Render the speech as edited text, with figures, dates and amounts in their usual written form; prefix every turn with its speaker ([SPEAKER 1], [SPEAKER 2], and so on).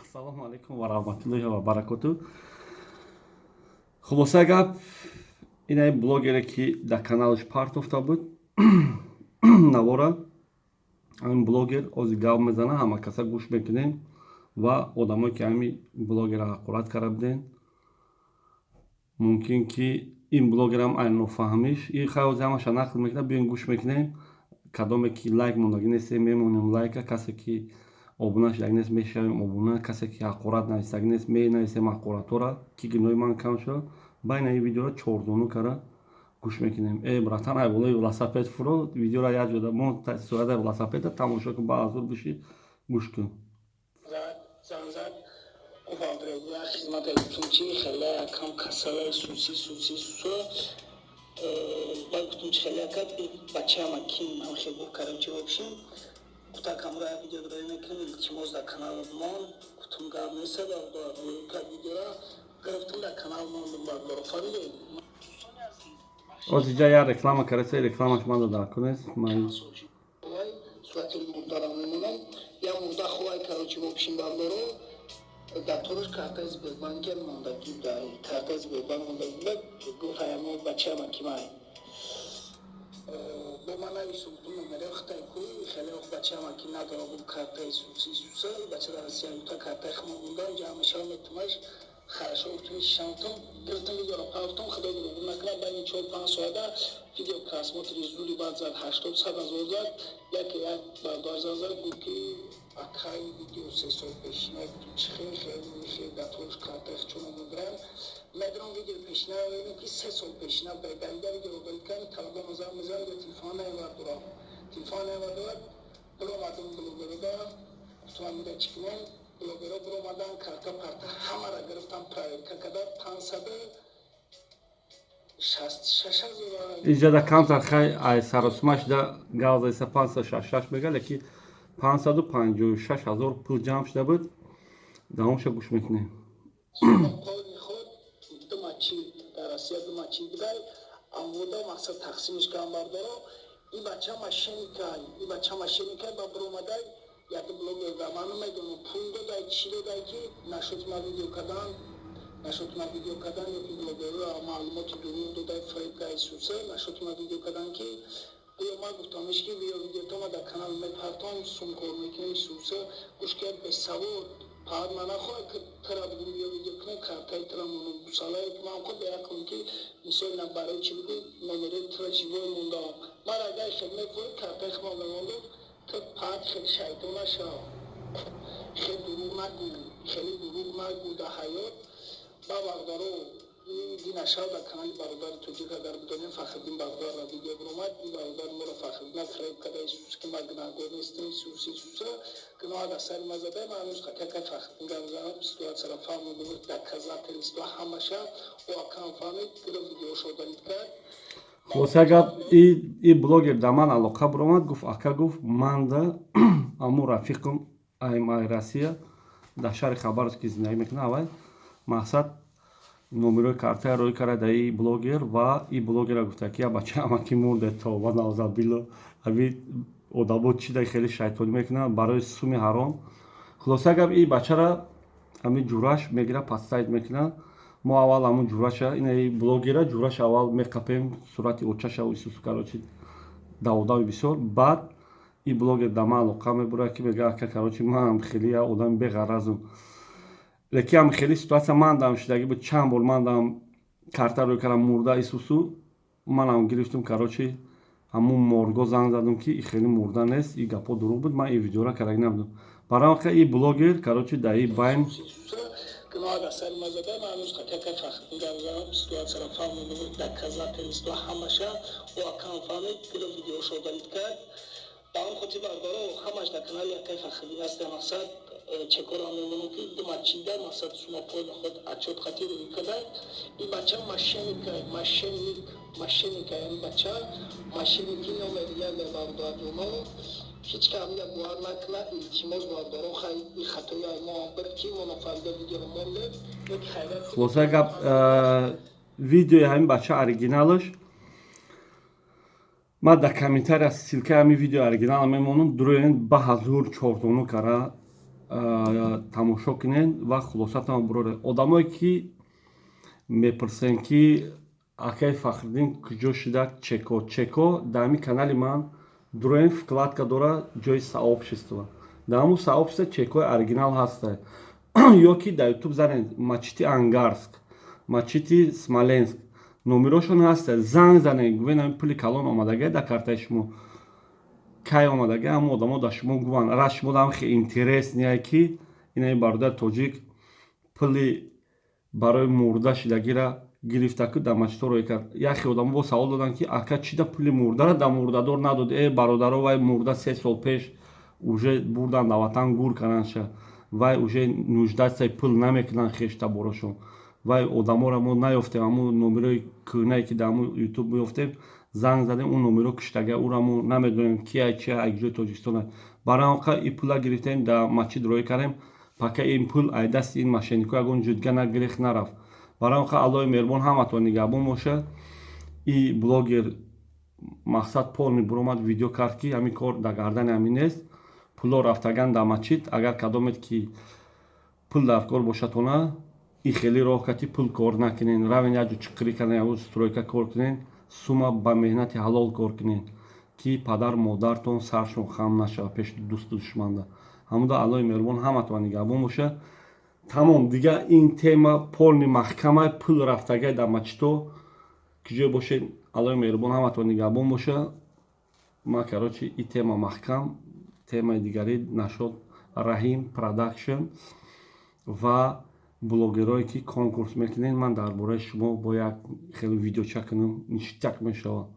[SPEAKER 1] Ассалому алайкум ва раҳматуллоҳи ва баракоту. Хулоса гап, инаи блогере, ки дар каналаш партофта буд навора, ҳамин блогер ози гап мезана, ҳама каса гӯш мекунем. Ва одамое, ки ҳамин блогера ҳақорат карда буден, мумкин ки ин блогерам ай нофаҳмиш и хай, ози ҳамаша нақл мекунад. Биён, гӯш мекунем. Кадоме ки лайк мондагӣ нестем, мемонем лайка. Касе ки обуна шудагӣ нест, мешавем обуна. Касе ки ҳақорат нависагӣ нест, менависем ҳақоратҳоро, ки гуноҳи ман кам шуд. Байна ин видеоро чорзону кара гӯш мекунем. Э, братан, ай болои велосипед фуро, видеоро як ҷода мо сурата велосипеда тамошо кун, ба азур биши, гӯш кун.
[SPEAKER 2] Занг зад, хизмат гуфтум, чи хеле якам касалаи суси суси сусу. Баъд гуфтум, чи хеле якад бачаама ким ам хел гуфт. Короче, в общем, гуфта, камра видео дорем мекунем, илтимос, дар канал мон. Гуфтум, гап неста, видеора гирифтум, дар канал мондум. Бардоро, фаҳмидед?
[SPEAKER 1] Озиҷа як реклама караса, рекламаш ман дар кунест ман.
[SPEAKER 2] Сурати мурдарам мемонам, я мурда хувай. Короче, в общем, бардоро, дар тораш картаи Сбербанке мондагӣ, картаи Сбербанк мондагӣ. Гуфт, аямо бачаама кимай бо ман нависум, номере хитай ку хеле бачаама ки надора. Гуфт, картаи суси суса, бача дар Россия. Гуфта, картаи химо монда, ҷамъ мешава, метумаш. Хорошо, гуфтум, шишамтум, гирифтум, видеоро партум. Худо дурӯғ накунад, байни 4-5 соата видео просмотри зуди баъд зад, 80-100 ҳазор зад. Яке як бардар зан зад, гуфт, ки акай, видео 3 сол пешина. Гуфтум, чи хел хел хел дар торш картаи чуно мегирам, медонам. Видео пешина мебинам, ки 3 сол пешина давида видео удалить кардам. Талабо мезанам, мезанам, телефон намебардорам, телефон намебардорад. Биромадам блогерода, гуфтум, амида чӣ кунем? Блогеро биромадан, карта парта ҳамара гирифтам, проверка карда, 566 ҳазор.
[SPEAKER 1] Иҷада камтар хай ай саросима шуда гав заиса, 566 мега, леки 556 ҳазор пул ҷамъ шуда буд. Давомша гӯш мекунем.
[SPEAKER 2] Худ ду мачи дар Россия, ду мачи будай, амвода мақсад тақсимиш кардам. Бардоро, и бача мошенникай, и бача мошенникай. Ба биромадай як блогер, ман намедонам, пул додай, чӣ додай, ки нашуд ма видео кардан, нашуд ма видео кардан, ёки блогерро маълумоти дурӯғ додай, фреб кай суса, нашуд ма видео кардан, ки биё. Ман гуфтамиш, ки биё, видеотома дар канал мепартом, сум кор мекунем суса. Гӯш кард, бесавод паҳат, ман нахоҳад, ки тара бигум, биё, видео кунем, картаи тара монум гусалае, ки ман худ беақлм, ки мисол на барои чӣ бигӯ, номерои тара живой мондам. Ман агар хел мефоҳӣ, картаи худам мемондум. Ту паҳат хеле шайтон нашав, хеле дурӯғ нагӯ, хеле дурӯғ нагӯ дар ҳаёт. Ба бародаро, динашав дар канали бародари тоҷик, агар бидонем, Фахриддин бародарро видео биромад. Ин бародари моро Фахриддина фреб карда Исус, ки ман гунаҳгор нестам, Исус, Исуса гуноҳ дар сари ма зада. Ман ҳанӯз қатъияка Фахриддин гап занам, ситуатсияро фаҳмондум, доказательство ҳамаша. О, акам фаҳмид, гирифт, видеошо удалить кард.
[SPEAKER 1] Хулоса гап, и блогер дар ман алоқа биромад, гуфт, ака, гуфт, манда аму рафиқам ай Россия, дар шаҳри Хабаровск зиндагӣ мекунад. Аввал мақсад номерои картая рӯй карда дар и блогер ва и блогера гуфта, ки я бача амаки мурде, тоба, навзабило. Аби одамо чи да хеле шайтонӣ мекунанд барои суми ҳаром. Хулоса гап, и бачара ҳамин ҷураш мегира, подставить мекунад. Мо аввал ҳамун ҷураша, ина блогера ҷураша аввал меқапем, сурати очаша исусу. Короче, даводави бисёр. Баъд и блогер да ман алоқа мебурад, ки мега, ака, короче, ман хеле я одами беғаразм, лекин ҳам хеле ситуатсия ман дам шудагӣ буд. Чанд бор ман дам карта рӯй кардам, мурда исусу. Манам гирифтум, короче, ҳамун морго занг задум, ки и хеле мурда нест, и гапҳо дурӯғ буд, ман и видеора кардаги набудам. Барои он и блогер, короче, дар и байн
[SPEAKER 2] Гуноҳ дар сари ма зада. Ман ҳанӯз қатъияка Фахриддин гап занам, ситуатсияро фаҳмондум, доказательство ҳамаша. О, акам фаҳмид, гирифт, видеошо удалить кард. Ба он хотир, бародаро, ҳамаш дар канали акай Фахриддин аст. Мақсад чекора мемонам, ки ду мачида мақсад сума поли худ отчёт қатӣ рӯй карда. Ин бача мошенника, мошенник, мошенника. Ин бача мошенники номери як. Бародарҷоно, ҳеҷ кам я бовар накунад, илтимос, бародаро. Хай, хатои мо бир, ки мо нафаҳмида видеоро мондем, ёки хайрат.
[SPEAKER 1] Хулоса гап, видеои ҳамин бача оригиналаш ман дар комментария ссылкаи ҳамин видео оригинала мемонам. Дуроен ба ҳазур чордону кара. Тамошо кунед ва хулосатам буроред. Одамое ки мепурсен, ки акаи Фахриддин, куҷо шуда чеко? Чеко дар ҳамин канали ман дуроем, вкладка дора, ҷои сообщество. Дар ҳамун сообщество чекҳои оригинал ҳаста. Ё ки дар Ютуб занед мачити Ангарск, мачити Смоленск, номерошон ҳаста, занг занед, гӯед, ҳамин пули калон омадагай дар картаи шумо, кай омадагай? Ҳамон одамо дар шумо гӯванд. Раз шумо дар хе интерес ния, ки инаи бародари тоҷик пули барои мурда шидагира гирифта, ку дар мачито рӯй кард. Яхе одамо бо савол доданд, ки ака, чида пули мурдара дар мурдадор надод? Э, бародаро, вай мурда 3 сол пеш уже бурдан дар ватан, гур карданша. Вай уже нуждаться и пул намекунанд хештаборошон. Вай одаморо мо наёфтем. Ҳамун номерои кӯҳнае, ки дар ҳамун Ютуб меёфтем, занг задем, он номеро куштага. Ура мо намедонем, кия, чия, ай ҷои Тоҷикистона. Барои он қа и пула гирифтем, дар масҷид роҳӣ кардем. Пока ин пул ай дасти ин мошеннико ягон ҷудга нагирехт, нарафт. Барои он қа Аллоҳи меҳрубон ҳаматон нигаҳбон боша. И блогер мақсад полный буромад, видео кард, ки ҳамин кор дар гардани ҳамин нест, пуло рафтаган дар масҷид. Агар кадомед ки пул дар кор бошадона, и хеле роҳ кати пул кор накунен. Равен, як ҷо чиқирӣ кардан, ягон стройка кор кунен, сума ба меҳнати ҳалол кор кунен, ки падар модартон саршон хам нашавад пеши дӯсту душманда. Ҳамуда Аллоҳи меҳрубон ҳаматон нигаҳбон боша. Тамом, дига ин тема полный маҳкама. Пул рафтагай дар мачито, ки ҷое бошед, Аллоҳи меҳрубон ҳаматон нигаҳбон боша. Ма, короче, и тема маҳкам. Темаи дигарӣ нашод. Раҳим Продакшн ва блогерое ки конкурс мекунед, ман дар бораи шумо бо як хеле видеоча кунам, ништяк мешавад.